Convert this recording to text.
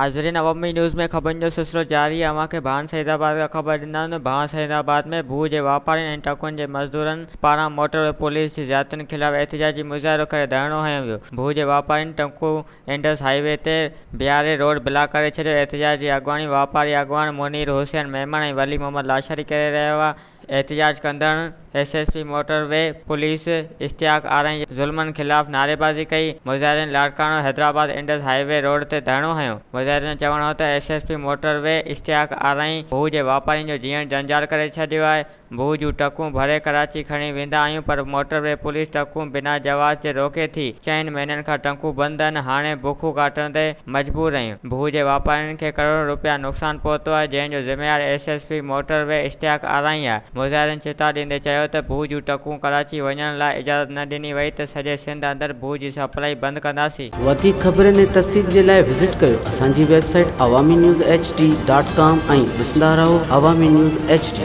ناظرين عوامي نيوز ۾ خبرن جو سلسلو جاري آهي اوهان کي ڀان سيد آباد کان خبر ڏينداسين ته ڀان سيد آباد ۾ ڀو جي واپارين ۽ ٽرڪن جي مزدورن پاران موٽر وي پوليس جي زيادتين خلاف احتجاجي مظاهرو ڪري ڌرڻو هنيو ويو ڀو جي واپارين ٽرڪون انڊس هائي وي تي بيهاري روڊ بلاڪ ڪري ڇڏيو احتجاج جي اڳواڻي واپاري اڳواڻ منير حسين ميمڻ ۽ ولي محمد لاشاري ڪري رهيا هئا احتجاج ڪندڙن S S P motorway police Ishtiaq Arain جي ظلمن خلاف نعريبازي ڪئي، مظاهرين Larkana Hyderabad Indus highway road تي ڌرڻو هنيو، مظاهرين جو چوڻ هو ته S S P motorway Ishtiaq Arain ڀو جي واپارين جو جيئڻ جنجال ڪري ڇڏيو آهي، ڀو جون ٽرڪون ڀري ڪراچي کڻي ويندا آهيون پر موٽر وي پوليس ٽرڪون بنا جواز جي روڪي ٿي، چئن مهينن کان ٽرڪون بند آهن، هاڻي بکون ڪاٽڻ تي مجبور آهيون، ڀو جي واپارين کي ڪروڙين روپيا نقصان پهتو آهي، جنهن جو ذميوار S S P motorway Ishtiaq Arain آهي، مظاهرين چتاء ڏيندي چيو ته ڀو جون ٽرڪون ڪراچي وڃڻ لاء اجازت نه ڏني وئي ته سڄي سنڌ اندر ڀو جي سپلائي بند ڪنداسين. وڌيڪ خبرن ۽ تفصيل جي لاء وزٽ ڪيو اسان جي website Awami news H D dot com ۽ ڏسندا رهو عوامي نيوز ايڇ ڊي.